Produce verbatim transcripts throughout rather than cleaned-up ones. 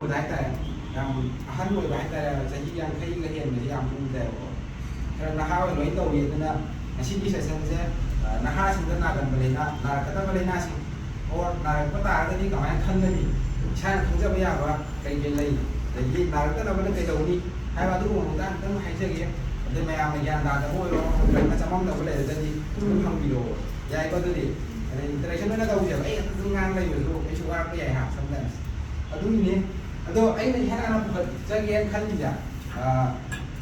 ꯑꯣꯏꯕ ꯍꯥꯏꯇꯥꯔꯦ, ꯌꯥꯝ ꯑꯍꯟ ꯑꯣꯏꯕ ꯍꯥꯏꯇꯥꯔꯦ, ꯆꯍꯤ ꯌꯥꯡꯈꯩꯒ ꯍꯦꯟꯕꯁꯦ ꯌꯥꯝ ꯎꯗ꯭ꯔꯦꯕꯀꯣ꯫ ꯈꯔ ꯅꯍꯥ ꯑꯣꯏꯅ ꯂꯣꯏ ꯇꯧꯏ꯫ ꯑꯗꯨꯅ ꯉꯁꯤꯒꯤ ꯁꯦꯁꯟꯁꯦ, ꯑ, ꯅꯍꯥꯁꯤꯡꯗ ꯅꯥꯒꯟꯕ ꯂꯥꯏꯅꯥ, ꯅꯥꯔꯛꯀꯗꯕ ꯂꯥꯏꯅꯥꯁꯤꯡ, ꯑꯣꯔ ꯅꯥꯔꯛꯄ ꯇꯥꯔꯒꯗꯤ ꯀꯃꯥꯏꯅ ꯈꯪꯒꯅꯤ, ꯏꯁꯥꯅ ꯈꯪꯖꯕ ꯌꯥꯕ ꯀꯩ ꯀꯩ ꯂꯩ, ꯑꯗꯒꯤ ꯅꯥꯔꯛꯇꯅꯕꯅ ꯀꯩꯗꯧꯅꯤ ꯍꯥꯏꯕ ꯑꯗꯨꯒꯨꯝꯕ ꯃꯇꯥꯡ ꯈꯤꯇꯪ ꯍꯥꯏꯖꯒꯦ꯫ ꯑꯗꯩ ꯃꯌꯥꯝꯅ ꯒ꯭ꯌꯥꯟ ꯇꯥꯗꯕ ꯑꯣꯏꯔꯣ, ꯅꯠꯇ꯭ꯔꯒ ꯆꯃꯝꯅꯕ ꯂꯩꯔꯒꯗꯤ ꯑꯗꯨꯝ ꯍꯪꯕꯤꯔꯛꯑꯣ, ꯌꯥꯏꯀꯣ? ꯑꯗꯨꯗꯤ ꯑꯗꯩ ꯏꯟꯇꯔꯦꯛꯁꯟ ꯑꯣꯏꯅ ꯇꯧꯁꯦꯕ꯫ ꯑꯩ ꯑꯗꯨꯝ ꯉꯥꯡ ꯂꯩꯕꯁꯨ ꯑꯩꯁꯨ ꯋꯥꯔꯛꯄ ꯌꯥꯏ ꯍꯥ, ꯁꯝꯇꯥꯏꯝꯁ꯫ ꯑꯗꯨꯒꯤꯅꯦ꯫ ꯑꯗꯣ ꯑꯩꯅ ꯏꯍꯥꯟ ꯍꯥꯟꯅ ꯄꯨꯈꯠꯆꯒꯦꯅ ꯈꯜꯂꯤꯁꯦ, ꯑ,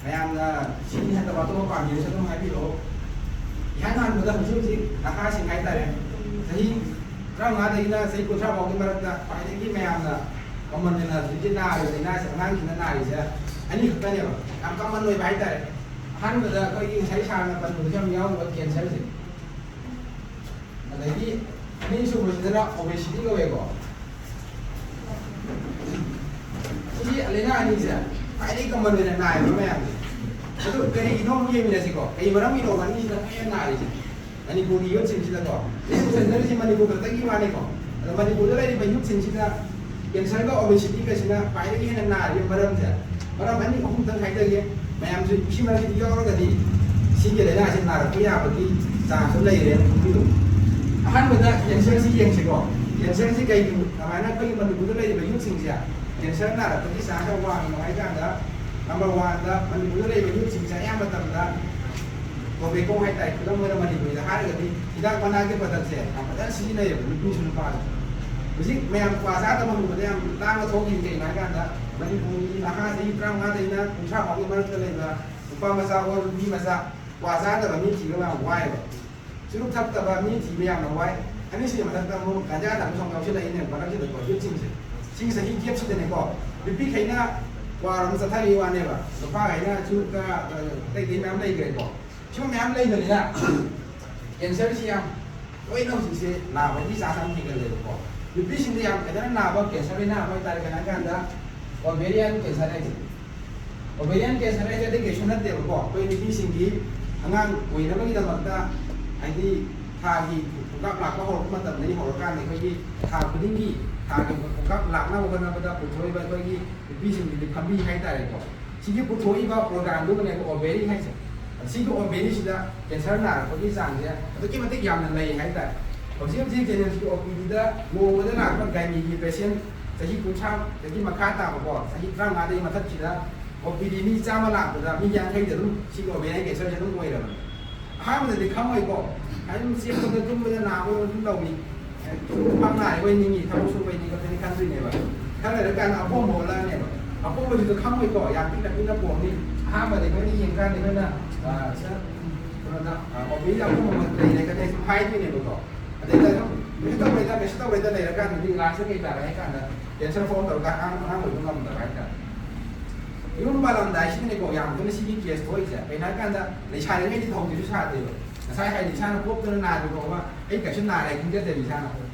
ꯃꯌꯥꯝꯅ ꯁꯤꯅꯤ ꯍꯥꯏꯗꯕ ꯑꯇꯣꯞꯄ ꯄꯥꯝꯕꯤꯔꯁꯨ ꯑꯗꯨꯝ ꯍꯥꯏꯕꯤꯔꯛꯑꯣ꯫ ꯏꯍꯥꯟ ꯍꯥꯟꯕꯗ ꯍꯧꯖꯤꯛ ꯍꯧꯖꯤꯛ ꯅꯍꯥꯁꯤꯡ ꯍꯥꯏꯇꯥꯔꯦ, ꯆꯍꯤ ꯇꯔꯥꯃꯉꯥꯗꯒꯤꯅ ꯆꯍꯤ ꯀꯨꯟꯊ꯭ꯔꯥ ꯐꯥꯎꯒꯤ ꯃꯔꯛꯇ ꯈ꯭ꯋꯥꯏꯗꯒꯤ ꯃꯌꯥꯝꯅ ꯀꯃꯟ ꯑꯣꯏꯅ ꯍꯧꯖꯤꯛꯀꯤ ꯅꯥꯔꯤꯕ ꯂꯥꯏꯅꯥꯁꯦ, ꯑꯉꯥꯡꯁꯤꯡꯅ ꯅꯥꯔꯤꯁꯦ ꯑꯅꯤꯈꯛꯇꯅꯦꯕ, ꯌꯥꯝ ꯀꯃꯟ ꯑꯣꯏꯕ ꯍꯥꯏꯇꯥꯔꯦ꯫ ꯑꯍꯥꯟꯕꯗ ꯑꯩꯈꯣꯏꯒꯤ ꯉꯁꯥꯏ ꯁꯥꯔꯅ ꯄꯟꯕꯗꯁꯨ ꯌꯥꯝ ꯌꯥꯎꯔꯤꯕ ꯀꯦꯟꯁꯔꯁꯦ, ꯑꯗꯒꯤ ꯑꯅꯤꯁꯨꯕꯁꯤꯗꯅ ꯑꯣꯕꯦꯁꯤꯇꯤ ꯀꯧꯋꯦꯀꯣ꯫ ꯁꯤ ꯂꯥꯏꯅꯥ ꯑꯅꯤꯁꯦ ꯈ꯭ꯋꯥꯏꯗꯒꯤ ꯀꯃꯟ ꯑꯣꯏꯅ ꯅꯥꯏꯌꯦꯕ ꯃꯌꯥꯝꯁꯦ꯫ ꯑꯗꯨ ꯀꯔꯤꯒꯤꯅꯣ ꯑꯃꯨꯛ ꯌꯦꯡꯃꯤꯟꯅꯁꯤꯀꯣ, ꯀꯩ ꯃꯔꯝꯒꯤꯅꯣꯕ ꯑꯅꯤꯁꯤꯅ ꯇꯣꯏꯅ ꯅꯥꯔꯤꯁꯦ? ꯃꯅꯤꯄꯨꯔꯒꯤ ꯌꯨꯠꯁꯤꯡꯁꯤꯗꯀꯣ, ꯀꯦꯟꯁꯔꯁꯤ ꯃꯅꯤꯄꯨꯔ ꯈꯛꯇꯒꯤ ꯋꯥꯅꯤꯀꯣ꯫ ꯑꯗꯣ ꯃꯅꯤꯄꯨꯔꯗ ꯂꯩꯔꯤꯕ ꯌꯨꯠꯁꯤꯡꯁꯤꯗ ꯀꯦꯟꯁꯔꯒ ꯑꯣꯕꯦꯁꯤꯇꯤꯒꯁꯤꯅ ꯈ꯭ꯋꯥꯏꯗꯒꯤ ꯍꯦꯟꯅ ꯅꯥꯔꯤꯕ ꯃꯔꯝꯁꯦ, ꯃꯔꯝ ꯑꯅꯤ ꯑꯍꯨꯝꯇꯪ ꯍꯥꯏꯖꯒꯦ꯫ ꯃꯌꯥꯝꯁꯨ ꯁꯤ ꯃꯔꯛꯁꯤꯗ ꯌꯥꯎꯔꯒꯗꯤ ꯁꯤꯒꯤ ꯂꯥꯏꯅꯥꯁꯤ ꯅꯥꯔꯛꯄ ꯌꯥꯕꯒꯤ ꯆꯥꯟꯁꯁꯨ ꯂꯩꯔꯦꯅ ꯈꯪꯕꯤꯌꯨ꯫ ꯑꯍꯥꯟꯕꯗ ꯀꯦꯟꯁꯔꯁꯤ ꯌꯦꯡꯁꯤꯀꯣ꯫ ꯀꯦꯟꯁꯔꯁꯤ ꯀꯩꯒꯤꯅꯣ? ꯀꯃꯥꯏꯅ ꯑꯩꯈꯣꯏꯒꯤ ꯃꯅꯤꯄꯨꯔꯗ ꯂꯩꯔꯤꯕ ꯌꯨꯠꯁꯤꯡꯁꯦ ꯀꯦꯟꯁꯔ ꯅꯥꯔꯛꯄꯒꯤ ꯆꯥꯟꯁ ꯌꯥꯝ ꯋꯥꯡꯉꯤꯅꯣ ꯍꯥꯏ ꯀꯥꯟꯗ, ꯅꯝꯕꯔ ꯋꯥꯟꯗ ꯃꯅꯤꯄꯨꯔꯗ ꯂꯩꯔꯤꯕ ꯌꯨꯠꯁꯤꯡꯁꯦ ꯑꯌꯥꯝꯕ ꯃꯇꯝꯗ ꯇꯣꯕꯦꯀꯣ ꯍꯥꯏꯇꯥꯔꯦ, ꯈꯨꯗꯝ ꯑꯣꯏꯅ ꯃꯅꯤꯄꯨꯔꯤꯗ ꯍꯥꯏꯔꯒꯗꯤ ꯍꯤꯗꯥꯛ ꯃꯅꯥꯒꯤ ꯄ꯭ꯔꯗꯛꯁꯦ ꯌꯥꯝ ꯐꯖꯅ ꯁꯤꯖꯤꯟꯅꯩꯌꯦꯕ, ꯅꯨꯄꯤꯁꯨ ꯅꯨꯄꯥꯁꯨ꯫ ꯍꯧꯖꯤꯛ ꯃꯌꯥꯝ ꯀ꯭ꯋꯥ ꯆꯥꯗꯕ ꯍꯧꯕꯗ ꯌꯥꯝ ꯇꯥꯡꯅ ꯊꯣꯛꯈꯤꯕ ꯀꯩꯅꯣ ꯍꯥꯏ ꯀꯥꯟꯗ, ꯃꯅꯤꯄꯨꯔꯒꯤ ꯅꯍꯥ ꯆꯍꯤ ꯇꯔꯥꯃꯉꯥꯗꯩꯅ ꯀꯨꯟꯊ꯭ꯔꯥ ꯐꯥꯎꯒꯤ ꯃꯔꯛꯇ ꯂꯩꯕ ꯅꯨꯄꯥ ꯃꯆꯥ ꯑꯣꯔ ꯅꯨꯄꯤ ꯃꯆꯥ ꯀ꯭ꯋꯥ ꯆꯥꯗꯕ ꯃꯤ ꯊꯤꯕ ꯌꯥꯝ ꯋꯥꯏꯑꯦꯕ꯫ ꯆꯨꯔꯨꯞ ꯊꯛꯇꯕ ꯃꯤ ꯊꯤꯕ ꯌꯥꯝꯅ ꯋꯥꯏ꯫ ꯑꯅꯤꯁꯤꯒꯤ ꯃꯊꯛꯇ ꯑꯃꯨꯛ ꯒꯟꯖꯥ ꯊꯛꯄꯁꯨ ꯑꯃꯨꯛ ꯌꯥꯎꯁꯤꯜꯂꯛꯏꯅꯦ ꯃꯔꯛꯁꯤꯗꯀꯣ, ꯌꯨꯠꯁꯤꯡꯁꯦ꯫ ꯁꯤꯒꯤ ꯆꯍꯤ ꯒꯦꯞꯁꯤꯗꯅꯦꯀꯣ, ꯅꯨꯄꯤꯈꯩꯅ ꯀ꯭ꯋꯥꯔꯣꯝ ꯆꯠꯊꯔꯤ ꯋꯥꯅꯦꯕ, ꯅꯨꯄꯥꯈꯩꯅ ꯆꯨꯔꯨꯞꯀ, ꯑ, ꯑꯇꯩ ꯑꯇꯩ ꯃꯌꯥꯝ ꯂꯩꯈ꯭ꯔꯦꯀꯣ꯫ ꯁꯤꯒꯨꯝꯕ ꯃꯌꯥꯝ ꯂꯩꯕꯅꯤꯅ ꯀꯦꯟꯁꯔꯁꯤ ꯌꯥꯝ ꯇꯣꯏꯅ ꯍꯧꯖꯤꯛꯁꯦ ꯅꯥꯕꯒꯤ ꯆꯥꯟꯁ ꯌꯥꯝ ꯍꯦꯟꯒꯠꯂꯦꯕꯀꯣ꯫ ꯅꯨꯄꯤꯁꯤꯡꯗ ꯌꯥꯝ ꯐꯖꯅ ꯅꯥꯕ ꯀꯦꯟꯁꯔ ꯂꯥꯏꯅꯥ ꯑꯃ ꯍꯥꯏꯇꯥꯔꯦ, ꯀꯩꯅꯣ ꯍꯥꯏꯀꯥꯟꯗ ꯑꯣꯕꯦꯔꯤꯌꯥꯟ ꯀꯦꯟꯁꯔ ꯍꯥꯏꯁꯦ꯫ ꯑꯣꯕꯦꯔꯤꯌꯥꯟ ꯀꯦꯟꯁꯔ ꯍꯥꯏꯁꯦ ꯑꯇꯩ ꯀꯩꯁꯨ ꯅꯠꯇꯦꯕꯀꯣ, ꯑꯩꯈꯣꯏ ꯅꯨꯄꯤꯁꯤꯡꯒꯤ ꯑꯉꯥꯡ ꯑꯣꯏꯅꯕꯒꯤꯗꯃꯛꯇ, ꯍꯥꯏꯗꯤ ꯊꯥꯒꯤ ꯈꯣꯡꯀꯥꯞ ꯂꯥꯛꯄ ꯍꯧꯔꯛꯄ ꯃꯇꯝꯗꯒꯤ ꯍꯧꯔꯀꯥꯟꯗ ꯑꯩꯈꯣꯏꯒꯤ ꯊꯥ ꯈꯨꯗꯤꯡꯒꯤ ꯊꯥꯒꯤ ꯈꯣꯡꯀꯥꯞ ꯂꯥꯛꯅꯕ ꯍꯣꯠꯅꯕꯗ ꯄꯨꯊꯣꯛꯏꯕ ꯑꯩꯈꯣꯏꯒꯤ ꯅꯨꯄꯤꯁꯤꯡꯒꯤꯗꯤ ꯐꯝꯕꯤ ꯍꯥꯏꯇꯥꯔꯦꯀꯣ꯫ ꯁꯤꯒꯤ ꯄꯨꯊꯣꯛꯏꯕ ꯑꯣꯔꯒꯥꯟꯗꯨꯃꯅꯦꯕ ꯑꯣꯕꯦꯔꯤ ꯍꯥꯏꯁꯦ꯫ ꯁꯤꯒꯤ ꯑꯣꯕꯦꯔꯤꯁꯤꯗ ꯀꯦꯟꯁꯔ ꯅꯥꯔꯛꯄꯒꯤ ꯆꯥꯡꯁꯦ ꯑꯗꯨꯛꯀꯤ ꯃꯇꯤꯛ ꯌꯥꯝꯅ ꯂꯩ ꯍꯥꯏꯇꯥꯔꯦ꯫ ꯍꯧꯖꯤꯛ ꯍꯧꯖꯤꯛ ꯖꯦꯅꯤꯝꯁꯀꯤ ꯑꯣ ꯄꯤ ꯗꯤꯗ ꯅꯣꯡꯃꯗ ꯂꯥꯛꯄ ꯒꯥꯏꯅꯤꯒꯤ ꯄꯦꯁꯦꯟ ꯆꯍꯤ ꯀꯨꯟꯊ꯭ꯔꯥꯗꯒꯤ ꯃꯈꯥ ꯇꯥꯕꯀꯣ, ꯆꯍꯤ ꯇꯔꯥꯃꯉꯥꯗꯒꯤ ꯃꯊꯛꯁꯤꯗ ꯑꯣ ꯄꯤ ꯗꯤ ꯃꯤ ꯆꯥꯝꯃ ꯂꯥꯛꯄꯗ ꯃꯤ ꯌꯥꯡꯈꯩꯗ ꯑꯗꯨꯝ ꯁꯤꯒꯤ ꯑꯣꯕꯦꯔꯤ ꯀꯦꯟꯁꯔꯁꯦ ꯑꯗꯨꯝ ꯑꯣꯏꯔꯕꯅꯤ꯫ ꯑꯍꯥꯟꯕꯗꯗꯤ ꯈꯪꯉꯣꯏꯀꯣ꯫ ꯑꯗꯨꯝ ꯆꯦꯟꯕꯗ ꯇꯨꯝꯕꯗ ꯅꯥꯕ ꯑꯗꯨꯝ ꯇꯧꯅꯤ꯫ ꯐꯝ ꯅꯥꯏꯕꯣꯏ ꯅꯤꯡꯉꯤ, ꯊꯕꯛ ꯁꯨꯕꯩ ꯅꯤꯡꯕ ꯈꯛꯇꯅꯤ ꯈꯟꯗꯣꯏꯅꯦꯕ꯫ ꯈꯔ ꯂꯩꯔꯀꯥꯟꯗ ꯑꯄꯣꯝꯕ ꯑꯣꯜꯂꯛꯑꯅꯦꯕ꯫ ꯑꯄꯣꯝꯕꯁꯤꯁꯨ ꯈꯪꯉꯣꯏꯀꯣ, ꯌꯥꯝ ꯄꯤꯛꯅ ꯄꯤꯛꯅ ꯄꯣꯝꯅꯤ꯫ ꯑꯍꯥꯟꯕꯗ ꯑꯩꯈꯣꯏꯅ ꯌꯦꯡꯀꯥꯟꯗ ꯑꯩꯈꯣꯏꯅ, ꯑ, ꯁ-, ꯀꯩꯅꯣꯗ, ꯑ, ꯑꯣꯕꯦꯔꯤ ꯑꯄꯣꯝꯕ ꯂꯩꯔꯦ ꯈꯛꯇ ꯁꯨꯝ ꯍꯥꯏꯗꯣꯏꯅꯦꯕꯀꯣ꯫ ꯑꯗꯩꯗ ꯑꯗꯨꯝ ꯀꯩꯁꯨ ꯇꯧꯔꯣꯏꯗ, ꯀꯩꯁꯨ ꯇꯧꯔꯣꯏꯗ ꯂꯩꯔꯀꯥꯟꯗꯗꯤ ꯂꯥꯁꯇ ꯀꯩ ꯇꯥꯔꯦ ꯍꯥꯏ ꯀꯥꯟꯗ ꯀꯦꯟꯁꯔ ꯐꯣꯔꯝ ꯇꯧꯔꯒ ꯑꯉꯥꯡ, ꯑꯉꯥꯡ ꯑꯣꯏꯕ ꯉꯝꯗꯕ ꯍꯥꯏꯇꯥꯔꯦ꯫ ꯌꯨꯝ ꯄꯥꯜꯂꯝꯗꯥꯏꯁꯤꯗꯅꯦꯀꯣ ꯌꯥꯝ ꯀꯟꯅ ꯁꯤꯒꯤ ꯀꯦꯁ ꯊꯣꯛꯏꯁꯦ꯫ ꯀꯩꯅꯣ ꯍꯥꯏꯀꯥꯟꯗ ꯂꯩꯁꯥꯔꯤꯉꯩꯗꯤ ꯊꯧꯗꯣꯏꯁꯨ ꯁꯥꯗꯦꯕ꯫ ꯉꯁꯥꯏ ꯍꯥꯏꯗꯤ ꯏꯁꯥꯅ ꯄꯣꯛꯇꯅ ꯅꯥꯗ꯭ꯔꯤ ꯐꯥꯎꯕ ꯑꯩ ꯀꯩꯁꯨ ꯅꯥꯔꯦ ꯈꯪꯖꯗꯦꯕ ꯏꯁꯥꯅ꯫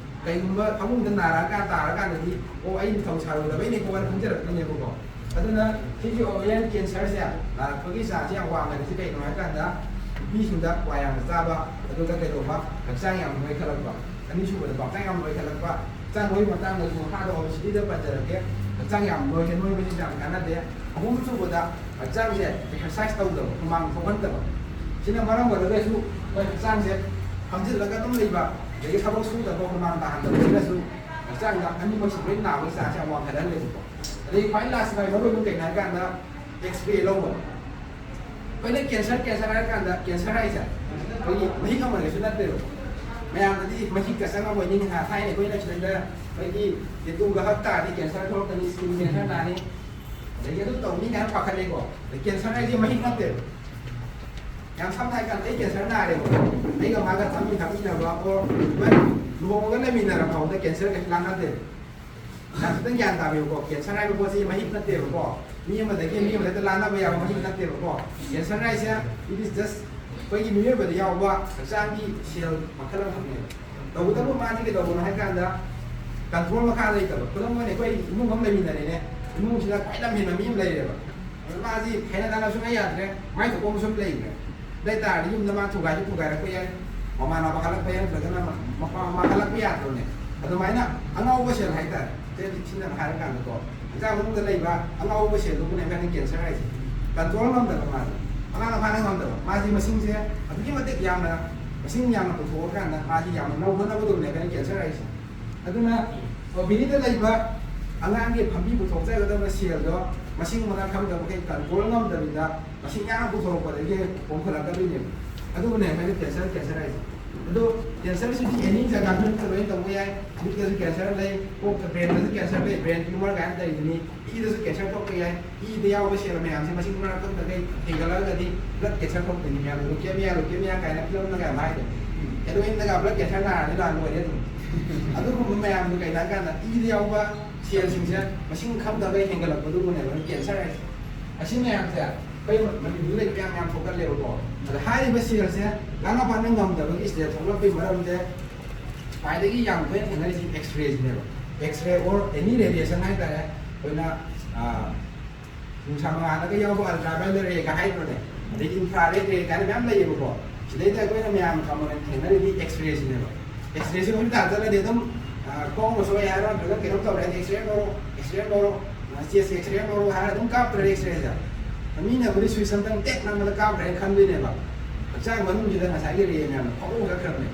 ꯀꯩꯒꯨꯝꯕ ꯐꯃꯨꯡꯗ ꯅꯥꯔꯛꯑꯀꯥꯟ ꯇꯥꯔꯀꯥꯟꯗꯗꯤ, "ꯑꯣ, ꯑꯩ ꯅꯤꯡꯊꯧ ꯁꯥꯔꯨꯗꯕꯩꯅꯦꯀꯣ" ꯍꯥꯏꯅ ꯈꯪꯖꯔꯛꯇꯣꯏꯅꯦꯕꯀꯣ꯫ ꯑꯗꯨꯅ ꯁꯤꯒꯤ ꯑꯣꯕꯦꯔꯤꯌꯟ ꯀꯦꯟꯁꯔꯁꯦ ꯅꯥꯔꯛꯄꯒꯤ ꯆꯥꯡꯁꯦ ꯌꯥꯝ ꯋꯥꯡꯅꯔꯤꯁꯦ ꯀꯩꯅꯣ ꯍꯥꯏꯀꯥꯟꯗ, ꯅꯨꯄꯤꯁꯤꯡꯗ ꯀ꯭ꯋꯥ ꯌꯥꯝꯅ ꯆꯥꯕ, ꯑꯗꯨꯒ ꯀꯩꯗꯧꯕ, ꯍꯛꯆꯥꯡ ꯌꯥꯝ ꯅꯣꯏꯈꯠꯂꯛꯄ꯫ ꯑꯅꯤꯁꯨꯕꯗ ꯄꯥꯛꯆꯥꯡ ꯌꯥꯝ ꯅꯣꯏꯈꯠꯂꯛꯄ꯫ ꯍꯛꯆꯥꯡ ꯅꯣꯏꯕꯒꯤ ꯃꯇꯥꯡꯗꯁꯨ ꯃꯈꯥꯗ ꯑꯣꯕꯦꯁꯤꯇꯤꯗ ꯄꯟꯖꯔꯛꯀꯦ꯫ ꯍꯛꯆꯥꯡ ꯌꯥꯝ ꯅꯣꯏ-, ꯅꯣꯏꯕꯁꯤꯁꯨ ꯌꯥꯝ ꯀꯥꯟꯅꯗꯦ꯫ ꯑꯍꯨꯝ ꯁꯨꯕꯗ ꯍꯛꯆꯥꯡꯁꯦ ꯑꯦꯛꯁꯔꯁꯥꯏꯁ ꯇꯧꯗꯕ, ꯍꯨꯃꯥꯡ ꯊꯣꯛꯍꯟꯗꯕ꯫ ꯁꯤꯅ ꯃꯔꯝ ꯑꯣꯏꯔꯒꯁꯨ ꯑꯩꯈꯣꯏ ꯍꯛꯆꯥꯡꯁꯦ ꯐꯝꯖꯤꯜꯂꯒ ꯑꯗꯨꯝ ꯂꯩꯕ, ꯑꯗꯒꯤ ꯊꯕꯛ ꯁꯨꯗꯕ, ꯍꯨꯃꯥꯡ ꯇꯥꯍꯟꯗꯕꯁꯤꯅꯁꯨ ꯍꯛꯆꯥꯡꯗ ꯑꯅꯤꯃꯛꯁꯦ ꯂꯣꯏ ꯅꯥꯕꯒꯤ ꯆꯥꯡꯁꯦ ꯌꯥꯝ ꯋꯥꯡꯈꯠꯍꯜꯂꯦꯕꯀꯣ꯫ ꯑꯗꯒꯤ ꯈ꯭ꯋꯥꯏ ꯂꯥꯁ ꯃꯔꯨ ꯑꯣꯏꯕ ꯀꯩꯅꯣ ꯍꯥꯏꯔꯀꯥꯟꯗ, ꯑꯦꯛꯁꯔꯦ ꯂꯧꯕ꯫ ꯑꯩꯈꯣꯏꯅ ꯀꯦꯟꯁꯔ, ꯀꯦꯟꯁꯔ ꯍꯥꯏꯔ ꯀꯥꯟꯗ, ꯀꯦꯟꯁꯔ ꯍꯥꯏꯁꯦ ꯑꯩꯈꯣꯏꯒꯤ ꯃꯍꯤꯛ ꯑꯃ ꯑꯣꯏꯔꯁꯨ ꯅꯠꯇꯦꯕ꯫ ꯃꯌꯥꯝꯗꯗꯤ ꯃꯍꯤꯛꯀ ꯆꯪꯉꯝꯃꯣꯏ ꯅꯤꯡ ꯍꯥ-, ꯊꯥꯏꯅ ꯑꯩꯈꯣꯏꯅ ꯁꯤꯗ ꯑꯩꯈꯣꯏꯒꯤ ꯇꯦꯇꯨꯒ ꯍꯛ ꯇꯥꯔꯗꯤ ꯀꯦꯟꯁꯔ ꯊꯣꯛꯂꯛꯀꯅꯤ, ꯁ꯭ꯀꯤꯟ ꯀꯦꯟꯁꯔ ꯅꯥꯅꯤ, ꯑꯗꯒꯤ ꯑꯗꯨ ꯇꯧꯅꯤ ꯀꯥꯏꯅ ꯄꯥꯈꯠꯂꯦꯀꯣ꯫ ꯑꯗꯩ ꯀꯦꯟꯁꯔ ꯍꯥꯏꯁꯦ ꯃꯍꯤꯛ ꯅꯠꯇꯦꯕ꯫ ꯌꯥꯝ ꯁꯝꯅ ꯍꯥꯏꯔ ꯀꯥꯟꯗ ꯑꯩ ꯀꯦꯟꯁꯔ ꯅꯥꯔꯦꯕ, ꯑꯩꯒ ꯃꯥꯒ ꯆꯥꯃꯤꯟ ꯊꯛꯃꯤꯟꯅꯕ, ꯑꯣꯔ ꯏꯚꯟ ꯂꯨꯍꯣꯡꯉꯒ ꯂꯩꯃꯤꯟꯅꯔ ꯐꯥꯎꯗ ꯀꯦꯟꯁꯔ ꯀꯩꯁꯨ ꯂꯥꯛꯅꯗꯦꯕ꯫ ꯌꯥꯝ ꯈꯤꯇꯪ ꯒ꯭ꯌꯥꯟ ꯇꯥꯕꯤꯌꯨꯀꯣ, ꯀꯦꯟꯁꯔ ꯍꯥꯏꯕ ꯄꯣꯠꯁꯤ ꯃꯍꯤꯛ ꯅꯠꯇꯦꯕꯀꯣ, ꯃꯤ ꯑꯃꯗꯒꯤ ꯃꯤ ꯑꯃꯗ ꯍꯦꯛꯇ ꯂꯥꯟꯅꯕ ꯌꯥꯕ ꯃꯍꯤꯛ ꯅꯠꯇꯦꯕꯀꯣ꯫ ꯀꯦꯟꯁꯔ ꯍꯥꯏꯁꯦ, it is just ꯑꯩꯈꯣꯏꯒꯤ ꯃꯤꯑꯣꯏꯕꯗ ꯌꯥꯎꯕ ꯍꯛꯆꯥꯡꯒꯤ ꯁꯦꯜ ꯃꯈꯜ ꯑꯃꯈꯛꯅꯦꯕ꯫ ꯇꯧꯕꯇꯕꯨ ꯃꯥꯗꯤ ꯀꯩꯗꯧꯕꯅꯣ ꯍꯥꯏ ꯀꯥꯟꯗ, ꯀꯟꯇ꯭ꯔꯣꯜ ꯃꯈꯥ ꯂꯩꯇꯕ꯫ ꯈꯨꯗꯝ ꯑꯣꯏꯅ ꯑꯩꯈꯣꯏ ꯏꯃꯨꯡ ꯑꯃ ꯂꯩꯃꯤꯟꯅꯔꯦꯅꯦ, ꯏꯃꯨꯡꯁꯤꯗ ꯈ꯭ꯋꯥꯏ ꯂꯝ ꯍꯦꯟꯕ ꯃꯤ ꯑꯃ ꯂꯩꯔꯦꯕ꯫ ꯑꯗꯨ ꯃꯥꯁꯤ ꯍꯦꯟꯅ ꯇꯥꯟꯅ ꯁꯨꯡꯌꯥ ꯌꯥꯗ꯭ꯔꯦ, ꯃꯥꯏ ꯊꯣꯛꯄ ꯑꯃ ꯁꯨꯝ ꯂꯩꯈ꯭ꯔꯦ꯫ ꯑꯗꯨ ꯑꯣꯏ ꯇꯥꯔꯗꯤ ꯌꯨꯝꯗ ꯃꯥ ꯊꯨꯒꯥꯏꯁꯨ ꯊꯨꯒꯥꯏꯔꯛꯄ ꯌꯥꯏ, ꯃꯃꯥꯟꯅꯕ ꯍꯜꯂꯛꯄ ꯌꯥꯏ, ꯅꯠꯇ꯭ꯔꯒꯅ ꯃꯄꯥ ꯃꯃꯥ ꯍꯜꯂꯛꯄ ꯌꯥꯗ꯭ꯔꯣꯅꯦ? ꯑꯗꯨꯃꯥꯏꯅ ꯑꯉꯥꯎꯕ ꯁꯦꯜ ꯍꯥꯏꯇꯥꯔꯦ, ꯁꯤꯅ ꯍꯥꯏꯔꯀꯥꯟꯗꯀꯣ, ꯍꯛꯆꯥꯡ ꯃꯅꯨꯡꯗ ꯂꯩꯕ ꯑꯉꯥꯎꯕ ꯁꯦꯜꯗꯨꯕꯨꯅꯦ ꯑꯩꯈꯣꯏꯅ ꯀꯦꯟꯁꯔ ꯍꯥꯏꯁꯦ꯫ ꯀꯟꯇ꯭ꯔꯣꯜ ꯉꯝꯗꯕ, ꯃꯥꯁꯦ ꯃꯉꯥꯅ ꯐꯥꯅ ꯉꯝꯗꯕ, ꯃꯥꯁꯤ ꯃꯁꯤꯡꯁꯦ ꯑꯗꯨꯛꯀꯤ ꯃꯇꯤꯛ ꯌꯥꯝꯅ, ꯃꯁꯤꯡ ꯌꯥꯝꯅ ꯄꯨꯊꯣꯛꯑꯀꯥꯟꯗ ꯃꯥꯁꯤ ꯌꯥꯝꯅ ꯅꯧꯍꯟꯅꯕꯗꯨꯕꯨꯅꯦ ꯑꯩꯈꯣꯏꯅ ꯀꯦꯟꯁꯔ ꯍꯥꯏꯁꯦ꯫ ꯑꯗꯨꯅ ꯑꯣ ꯕꯤꯅꯤꯗ ꯂꯩꯕ ꯑꯉꯥꯡꯒꯤ ꯐꯝꯕꯤ ꯄꯨꯊꯣꯛꯆꯒꯗꯕ ꯁꯦꯜꯗꯣ ꯃꯁꯤꯡ ꯃꯉꯥ ꯈꯪꯗꯕ ꯃꯈꯩ ꯀꯟꯇ꯭ꯔꯣꯜ ꯉꯝꯗꯕꯤꯗ ꯃꯁꯤꯡ ꯌꯥꯝ ꯄꯨꯊꯣꯔꯛꯄꯗꯒꯤ ꯄꯣꯝꯈꯠꯂꯛꯀꯗꯣꯏꯅꯦꯕ꯫ ꯑꯗꯨꯕꯨꯅꯦ ꯑꯩꯈꯣꯏꯅ ꯀꯦꯟꯁꯔ, ꯀꯦꯟꯁꯔ ꯍꯥꯏꯁꯦ꯫ ꯑꯗꯣ ꯀꯦꯟꯁꯔꯁꯤꯗꯤ ꯑꯦꯅꯤ ꯖꯒꯥ ꯃꯅꯨꯡꯗ ꯂꯣꯏꯅ ꯇꯧꯕ ꯌꯥꯏ꯫ ꯃꯤꯠꯇꯁꯨ ꯀꯦꯟꯁꯔ ꯂꯩ, ꯀꯣꯛꯇ, ꯕ꯭ꯔꯦꯟꯗꯁꯨ ꯀꯦꯟꯁꯔ ꯂꯩ, ꯕ꯭ꯔꯦꯟ ꯇ꯭ꯌꯨꯃꯔ ꯀꯥꯏꯅ ꯂꯩꯕꯅꯤ꯫ ꯏꯗꯁꯨ ꯀꯦꯟꯁꯔ ꯊꯣꯛꯄ ꯌꯥꯏ꯫ ꯏꯗ ꯌꯥꯎꯕ ꯁꯦꯜ ꯃꯌꯥꯝꯁꯦ ꯃꯁꯤꯡ ꯃꯔꯛ ꯈꯛꯇꯈꯩ ꯍꯦꯟꯒꯠꯂꯛꯑꯒꯗꯤ ꯕ꯭ꯂꯗ ꯀꯦꯟꯁꯔ ꯊꯣꯛꯇꯣꯏꯅꯤ ꯃꯌꯥꯝ꯫ ꯂꯨꯀꯦꯃꯤꯌꯥ, ꯂꯨꯀꯦꯃꯤꯌꯥ ꯀꯥꯏꯅ ꯐꯤꯂꯝꯗꯒ ꯌꯥꯝ ꯍꯥꯏꯗꯣ꯫ ꯍꯦꯔꯣꯏꯟꯗꯒ ꯕ꯭ꯂꯗ ꯀꯦꯟꯁꯔ ꯅꯥꯔꯗꯤ ꯂꯥꯟ ꯂꯣꯏꯔꯦ ꯑꯗꯨꯝ꯫ ꯑꯗꯨꯒꯨꯝꯕ ꯃꯌꯥꯝꯗꯣ ꯀꯩꯅꯣ ꯍꯥꯏꯀꯥꯟꯗ ꯏꯗ ꯌꯥꯎꯕ ꯁꯦꯜꯁꯤꯡꯁꯦ ꯃꯁꯤꯡ ꯈꯪꯗꯈꯩ ꯍꯦꯟꯒꯠꯂꯛꯄꯗꯨꯕꯨꯅꯦꯕ ꯀꯦꯟꯁꯔ ꯍꯥꯏꯁꯦ꯫ ꯑꯁꯤ ꯃꯌꯥꯝꯁꯦ ꯑꯩꯈꯣꯏ ꯃꯅꯤꯄꯨꯔꯗ ꯂꯩꯕ ꯃꯌꯥꯝ ꯃꯌꯥꯝ ꯊꯣꯛꯀꯜꯂꯦꯕꯀꯣ꯫ ꯑꯗ ꯍꯥꯏꯔꯤꯕ ꯁꯦꯜꯁꯦ ꯂꯥꯡꯅ ꯐꯥꯅ ꯉꯝꯗꯕꯒꯤ ꯁ꯭ꯇꯦꯖ ꯊꯣꯛꯂꯛꯄꯒꯤ ꯃꯔꯝꯁꯦ ꯈ꯭ꯋꯥꯏꯗꯒꯤ ꯌꯥꯝ ꯇꯣꯏꯅ ꯊꯦꯡꯅꯔꯤꯁꯤ ꯑꯦꯛꯁꯔꯦꯁꯤꯅꯦꯕ꯫ ꯑꯦꯛꯁꯔꯦ ꯑꯣꯔ ꯑꯦꯅꯤ ꯔꯦꯗꯤꯌꯦꯁꯟ ꯍꯥꯏꯇꯥꯔꯦ꯫ ꯑꯩꯈꯣꯏꯅ, ꯑꯥ, ꯅꯨꯡꯁꯥ ꯃꯉꯥꯜꯗꯒ ꯌꯥꯎꯕ ꯑꯜꯇ꯭ꯔꯥ ꯚꯥꯏꯑꯣꯂꯦꯠ ꯔꯦꯒ ꯍꯥꯏꯗ꯭ꯔꯣꯅꯦ, ꯑꯗꯩ ꯏꯟꯐ꯭ꯔꯥ ꯔꯦꯗ ꯔꯦ ꯀꯥꯏꯅ ꯃꯌꯥꯝ ꯂꯩꯌꯦꯕꯀꯣ꯫ ꯁꯤꯗꯩꯗ ꯑꯩꯈꯣꯏꯅ ꯃꯌꯥꯝ ꯀꯃꯟ ꯑꯣꯏꯅ ꯊꯦꯡꯅꯔꯤꯗꯤ ꯑꯦꯛꯁꯔꯦꯁꯤꯅꯦꯕ꯫ ꯑꯦꯛꯁꯔꯦꯁꯤ ꯍꯣꯁꯄꯤꯇꯥꯜ ꯆꯠꯂꯗꯤ ꯑꯗꯨꯝ, ꯑꯥ, ꯈꯣꯡ ꯑꯃ ꯁꯣꯛꯑꯦ ꯍꯥꯏꯔꯣ, ꯅꯠꯇ꯭ꯔꯒ ꯀꯩꯅꯣꯝ ꯇꯧꯔꯦ ꯍꯥꯏꯗꯤ ꯑꯦꯛꯁꯔꯦ ꯂꯧꯔꯣ, ꯑꯦꯛꯁꯔꯦ ꯂꯧꯔꯣ, ꯆꯦꯁ ꯑꯦꯛꯁꯔꯦ ꯂꯧꯔꯣ ꯍꯥꯏꯔ ꯑꯗꯨꯝ ꯀꯥꯞꯇ꯭ꯔꯦ ꯑꯦꯛꯁꯔꯦꯁꯦ꯫ ꯃꯤꯅꯕꯨꯗꯤ ꯁ꯭ꯋꯤꯆ ꯑꯝꯇꯪ ꯇꯦꯛ ꯅꯝꯕꯗ ꯀꯥꯞꯈ꯭ꯔꯦ ꯈꯟꯗꯣꯏꯅꯦꯕ꯫ ꯍꯛꯆꯥꯡ ꯃꯅꯨꯡꯁꯤꯗ ꯉꯁꯥꯏꯒꯤ ꯔꯦ ꯃꯌꯥꯝꯗꯣ ꯐꯥꯎꯗꯣꯛ ꯆꯠꯈ꯭ꯔꯕꯅꯦ꯫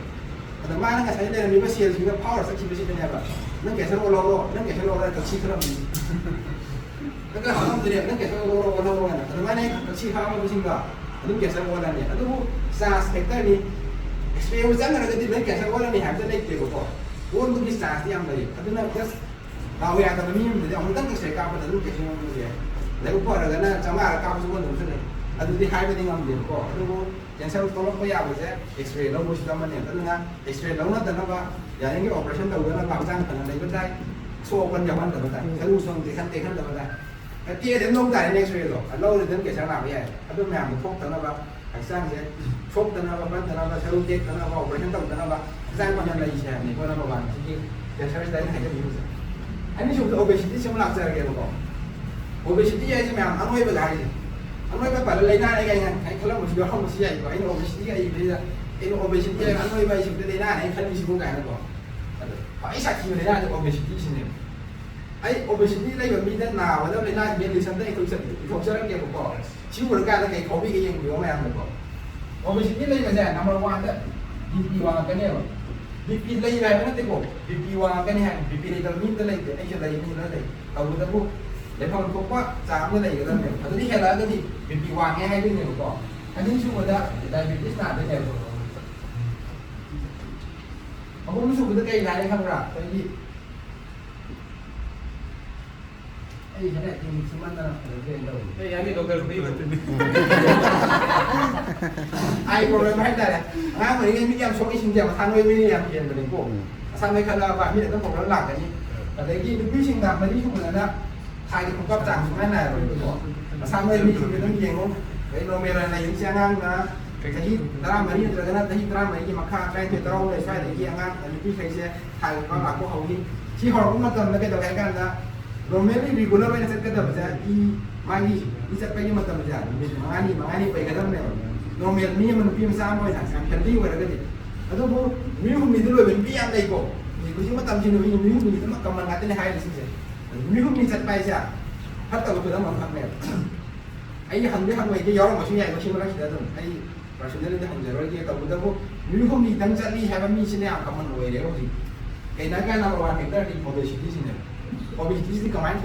ꯑꯗ ꯃꯥꯅ ꯉꯁꯥꯏ ꯂꯩꯔꯝꯃꯤꯕ ꯁꯦꯜꯁꯤꯡꯗꯣ ꯐꯥꯎꯔ ꯆꯠꯈꯤꯕꯁꯤꯗꯅꯦꯕ, "ꯅꯪ ꯀꯦꯟꯁꯔ ꯑꯣꯜꯍꯧꯔꯣ, ꯅꯪ ꯀꯦꯟꯁꯔ ꯑꯣꯜꯍꯧꯔꯣ" ꯍꯥꯏꯅ ꯀꯛꯁꯤ ꯈꯔ ꯑꯃꯅꯤ꯫ ꯅꯪ ꯀꯛꯁꯤ ꯈꯔ ꯑꯃꯅꯤ꯫ ꯑꯗꯨꯃꯥꯏꯅ ꯀꯛꯁꯤ ꯈꯥꯝꯃꯕꯁꯤꯡꯗꯣ ꯑꯗꯨꯝ ꯀꯦꯟꯁꯔ ꯑꯣꯜꯂꯅꯤ꯫ ꯑꯗꯨꯕꯨ ꯆꯥꯟꯁ ꯐꯦꯛꯇꯔꯅꯤ꯫ ꯑꯦꯛꯁꯄꯦꯔꯤꯃꯦꯟ ꯆꯪꯈ꯭ꯔꯒꯗꯤ ꯂꯣꯏ ꯀꯦꯟꯁꯔ ꯑꯣꯜꯂꯅꯤ ꯍꯥꯏꯕꯗꯤ ꯂꯩꯇꯦꯕꯀꯣ꯫ ꯑꯣꯟꯕꯒꯤ ꯆꯥꯟꯁꯇꯤ ꯌꯥꯝ ꯂꯩ꯫ ꯑꯗꯨꯅ ꯖꯁ ꯗꯥꯎ ꯌꯥꯗꯕ ꯃꯤ ꯑꯃꯗꯗꯤ ꯑꯃꯨꯛꯇꯪ ꯑꯦꯛꯁꯔꯦ ꯀꯥꯞꯄꯗ ꯑꯗꯨꯝ ꯀꯦꯟꯁꯔ ꯑꯣꯟꯕꯁꯨ ꯌꯥꯏ꯫ ꯂꯥꯏꯕꯛ ꯐꯔꯒꯅ ꯆꯥꯝꯃꯉꯥꯔꯛ ꯀꯥꯞꯄꯁꯨ ꯑꯣꯟꯗꯕꯁꯨ ꯂꯩ꯫ ꯑꯗꯨꯗꯤ ꯍꯥꯏꯕꯗꯤ ꯉꯝꯗꯦꯕꯀꯣ꯫ ꯑꯗꯨꯕꯨ ꯀꯦꯟꯁꯔ ꯊꯣꯛꯂꯛꯄ ꯌꯥꯕꯁꯦ ꯑꯦꯛꯁꯔꯦ ꯂꯧꯕꯁꯤꯗ ꯑꯃꯅꯦ꯫ ꯑꯗꯨꯅ ꯑꯦꯛꯁꯔꯦ ꯂꯧꯅꯗꯅꯕ, ꯌꯥꯔꯤꯉꯩ ꯑꯣꯄꯔꯦꯁꯟ ꯇꯧꯗꯅꯕ ꯍꯛꯆꯥꯡ ꯐꯅ ꯂꯩꯕ ꯇꯥꯏ꯫ ꯑꯁꯣꯛ ꯑꯄꯟ ꯌꯥꯎꯍꯟꯗꯕ ꯇꯥꯏ꯫ ꯁꯔꯨ ꯁꯣꯟ ꯇꯦꯛꯍꯟ ꯇꯦꯛꯍꯟꯗꯕ ꯇꯥꯏ꯫ ꯇꯦꯛꯑꯗꯤ ꯑꯗꯨꯝ ꯂꯧ ꯇꯥꯔꯦꯅꯦ ꯑꯦꯛꯁꯔꯦꯗꯣ꯫ ꯂꯧꯔꯗꯤ ꯑꯗꯨꯝ ꯀꯦꯟꯁꯔ ꯅꯥꯕ ꯌꯥꯏ꯫ ꯑꯗꯨ ꯃꯌꯥꯝꯗꯣ ꯊꯣꯛꯇꯅꯕ ꯍꯛꯆꯥꯡꯁꯦ ꯁꯣꯛꯇꯅꯕ, ꯄꯟꯗꯅꯕ, ꯁꯔꯨ ꯇꯦꯛꯇꯅꯕ, ꯑꯣꯄꯔꯦꯁꯟ ꯇꯧꯗꯅꯕ ꯍꯛꯆꯥꯡ ꯐꯅ ꯂꯩꯁꯦ ꯍꯥꯏꯕꯅꯤꯀꯣ꯫ ꯅꯝꯕꯔ ꯋꯥꯟ ꯁꯤꯒꯤ ꯀꯦꯟꯁꯔꯁꯤꯗ ꯑꯩꯅ ꯍꯥꯏꯖꯅꯤꯡꯉꯤꯁꯦ꯫ ꯑꯅꯤꯁꯨꯕꯗ ꯑꯣꯕꯦꯁꯤꯇꯤꯁꯤ ꯑꯃꯨꯛ ꯂꯥꯛꯆꯔꯒꯦꯕꯀꯣ꯫ ꯑꯣꯕꯦꯁꯤꯇꯤ ꯍꯥꯏꯁꯦ ꯃꯌꯥꯝ ꯑꯅꯣꯏꯕꯗ ꯍꯥꯏꯁꯦ꯫ ꯑꯅꯣꯏꯕ ꯄꯜꯂ ꯂꯥꯏꯅꯥꯅꯦ ꯀꯥꯏꯅ ꯍꯥꯏ ꯈꯜꯂꯝꯕꯁꯨ ꯌꯥꯎꯔꯝꯕꯁꯨ ꯌꯥꯏꯀꯣ꯫ ꯑꯩꯅ ꯑꯣꯕꯦꯁꯤꯇꯤꯒ ꯏꯕꯁꯤꯗ, "ꯀꯩꯅꯣ ꯑꯣꯕꯦꯁꯤꯇꯤ ꯍꯥꯏꯔꯒ ꯑꯅꯣꯏꯕ ꯍꯥꯏꯁꯤꯕꯨꯗꯤ ꯂꯥꯏꯅꯥꯅꯦ ꯈꯜꯂꯤꯁꯤꯕꯨ?" ꯀꯥꯏꯅꯀꯣ꯫ ꯑꯗꯣ ꯈ꯭ꯋꯥꯏ ꯁꯥꯊꯤꯕ ꯂꯥꯏꯅꯥꯁꯦ obesity ꯁꯤꯅꯦꯕ꯫ ꯑꯩ obesity ꯂꯩꯕ ꯃꯤꯗ ꯅꯥꯒꯗꯕ ꯂꯥꯏꯅꯥꯒꯤ ꯃꯦꯠ ꯂꯤꯁ ꯑꯝꯇ ꯑꯩ ꯊꯣꯛꯆꯒꯦ, ꯏꯊꯣꯛꯆꯔꯛꯀꯦꯕꯀꯣ꯫ ꯁꯤ ꯎꯔꯀꯥꯟꯗ ꯀꯩ ꯐꯥꯎꯕꯤꯒꯦ ꯌꯦꯡꯕꯤꯌꯣ ꯃꯌꯥꯝꯅꯀꯣ꯫ Obesity ꯂꯩꯕꯁꯦ number one ꯗ BP ꯋꯥꯡꯉꯛꯀꯅꯦꯕ꯫ BP ꯂꯩꯕ ꯍꯥꯏꯕ ꯅꯠꯇꯦꯀꯣ, BP ꯋꯥꯡꯉꯛꯀꯅꯤ ꯍꯥꯏꯕ꯫ BP ꯂꯩꯇꯕ ꯃꯤ ꯑꯝꯇ ꯂꯩꯇꯦ, ꯑꯩꯁꯨ ꯂꯩ, ꯃꯤ ꯂꯣꯏ ꯂꯩ꯫ ꯇꯧꯕꯇꯕꯨ ꯂꯩꯐꯝ ꯊꯣꯛꯄ ꯆꯥꯡ ꯑꯃ ꯂꯩꯒꯗꯕꯅꯦꯕ꯫ ꯑꯗꯨꯗꯤ ꯍꯦꯜꯂꯛꯑꯒꯗꯤ BP ꯋꯥꯡꯉꯦ ꯍꯥꯏꯗꯣꯏꯅꯦꯕꯀꯣ꯫ ꯑꯅꯤꯁꯨꯕꯗ diabetes ꯅꯥꯗꯣꯏꯅꯦꯕ꯫ ꯑꯍꯨꯝꯁꯨꯕꯗ ꯀꯩ ꯅꯥꯏ ꯈꯪꯕ꯭ꯔꯥ? ꯑꯩꯈꯣꯏꯒꯤ ꯑꯩ ꯈꯔ ꯏꯪ ꯊꯤꯃꯟꯗꯅ ꯐꯖꯗ꯭ꯔꯦꯅ ꯇꯧꯔꯤ꯫ ꯑꯦ, ꯌꯥꯅꯤ, ꯗꯣꯛꯇꯔ, ꯐꯩ꯫ Eye problem ꯍꯥꯏꯇꯥꯔꯦ꯫ ꯑꯉꯥꯡ ꯑꯣꯏꯔꯤꯉꯩ ꯃꯤꯠ ꯌꯥꯝ ꯁꯣꯛꯏꯁꯤꯡꯁꯦ ꯃꯁꯥ ꯅꯣꯏꯕꯅꯤꯅ ꯌꯥꯝ ꯍꯦꯟꯕꯅꯤꯀꯣ꯫ ꯃꯁꯥ ꯅꯣꯏꯈꯠꯂꯛꯑꯕ ꯃꯤꯠ ꯑꯗꯨꯝ problem ꯂꯥꯛꯀꯅꯤ꯫ ꯑꯗꯒꯤ ꯅꯨꯄꯤꯁꯤꯡꯗ ꯃꯔꯤ ꯁꯨꯕꯗꯅ ꯊꯥꯒꯤ ꯈꯣꯡꯀꯥꯞ ꯆꯥꯡ ꯁꯨꯃꯥꯏꯅ ꯅꯥꯏꯔꯣꯏꯕꯀꯣ꯫ ꯃꯁꯥ ꯅꯣꯏꯕ ꯃꯤꯁꯤꯡꯁꯦ ꯑꯗꯨꯝ ꯌꯦꯡꯉꯣ꯫ ꯑꯗꯩ normal ꯑꯣꯏꯅ ꯂꯩꯔꯤꯁꯦ ꯑꯉꯥꯡꯅ ꯆꯍꯤ ꯇꯔꯥꯃꯔꯤ ꯅꯠꯇ꯭ꯔꯒꯅ ꯆꯍꯤ ꯇꯔꯥꯃꯔꯤꯒꯤ ꯃꯈꯥ, ꯇꯔꯥꯅꯤꯊꯣꯏ, ꯇꯔꯥꯍꯨꯝꯗꯣꯏ ꯁ꯭ꯋꯥꯏꯗꯒꯤ ꯑꯉꯥꯡ ꯅꯨꯄꯤꯈꯩꯁꯦ ꯊꯥꯒꯤ ꯈꯣꯡꯀꯥꯞ ꯂꯥꯛꯄ ꯍꯧꯏ꯫ ꯁꯤ ꯍꯧꯔꯛꯄ ꯃꯇꯝꯗ ꯀꯩꯗꯧꯋꯦ ꯍꯥꯏ ꯀꯥꯟꯗ normally regular ꯑꯣꯏꯅ ꯆꯠꯀꯗꯕꯁꯦ ꯏ, ꯃꯥꯒꯤ ꯏ ꯆꯠꯄꯒꯤ ꯃꯇꯝꯁꯦ ꯅꯨꯃꯤꯠ ꯃꯉꯥꯅꯤ, ꯃꯉꯥꯅꯤ ꯄꯩꯒꯗꯕꯅꯦꯕ꯫ Normal ꯃꯤ ꯑꯃ, ꯅꯨꯄꯤ ꯃꯆꯥ ꯑꯃ ꯑꯣꯏꯅ ꯌꯥꯝ healthy ꯑꯣꯏꯔꯒꯗꯤ꯫ ꯑꯗꯨꯕꯨ ꯅꯨꯃꯤꯠ ꯍꯨꯝꯅꯤꯗ ꯂꯣꯏꯕ ꯅꯨꯄꯤ ꯌꯥꯝ ꯂꯩꯀꯣ꯫ ꯍꯧꯖꯤꯛ ꯍꯧꯖꯤꯛ ꯃꯇꯝꯁꯤ ꯅꯨꯃꯤꯠ, ꯅꯨꯃꯤꯠ ꯍꯨꯝꯅꯤꯗꯃꯛ common ꯉꯥꯛꯇꯅꯦ ꯍꯥꯏꯔꯤꯁꯤꯡꯁꯦ꯫ ꯅꯨꯃꯤꯠ ꯍꯨꯝꯅꯤ ꯆꯠꯄ ꯍꯥꯏꯁꯦ ꯐꯠꯇꯕ ꯈꯨꯗꯝ ꯑꯃꯈꯛꯅꯦꯕ꯫ ꯑꯩ ꯍꯪꯗꯤ ꯍꯪꯉꯣꯏꯗꯤ ꯌꯥꯎꯔꯝꯕꯁꯨ ꯌꯥꯏ ꯃꯁꯤ ꯃꯔꯛꯁꯤꯗ ꯑꯗꯨꯝ꯫ ꯑꯩ personally ꯗꯤ ꯍꯪꯖꯔꯣꯏꯒꯦ꯫ ꯇꯧꯕꯇꯕꯨ ꯅꯨꯃꯤꯠ ꯍꯨꯝꯅꯤꯗꯪ ꯆꯠꯂꯤ ꯍꯥꯏꯕ ꯃꯤꯁꯤꯅ ꯌꯥꯝ common ꯑꯣꯏꯔꯦ ꯍꯧꯖꯤꯛ꯫ ꯀꯩꯅꯣ ꯍꯥꯏ ꯀꯥꯟꯗ number one factor ꯗꯤ obesity ꯁꯤꯅꯦ꯫ Obesity ꯁꯤꯗꯤ ꯀꯃꯥꯏꯅ